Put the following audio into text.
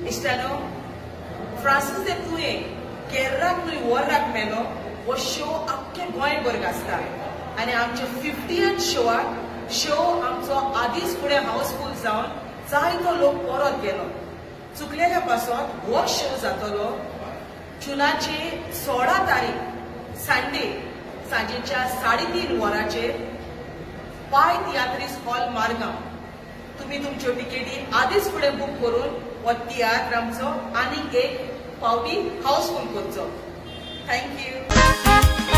इश्टानो, Francis दे तुयें केर्राक न्हय वोर्राक मेलो हो शो आख्खे गोंयभर गाजता आनी आमच्या 50th शोआक शो आमचो आदींच फुडें हाऊसफूल जावन जायतो लोक परत गेलो. चुकलेल्या पासत हो शो जातलो जुनाची 16 तारीख संडे सांजेच्या 3:30 वरांचेर पाय तियात्रीस हॉल, मारगांव. तुम्ही तुमच्यो तिकेटी आदींच फुडें बूक करून हो तियात्र आमचो आनीक एक फावटी हाऊसफूल करचो. Thank you.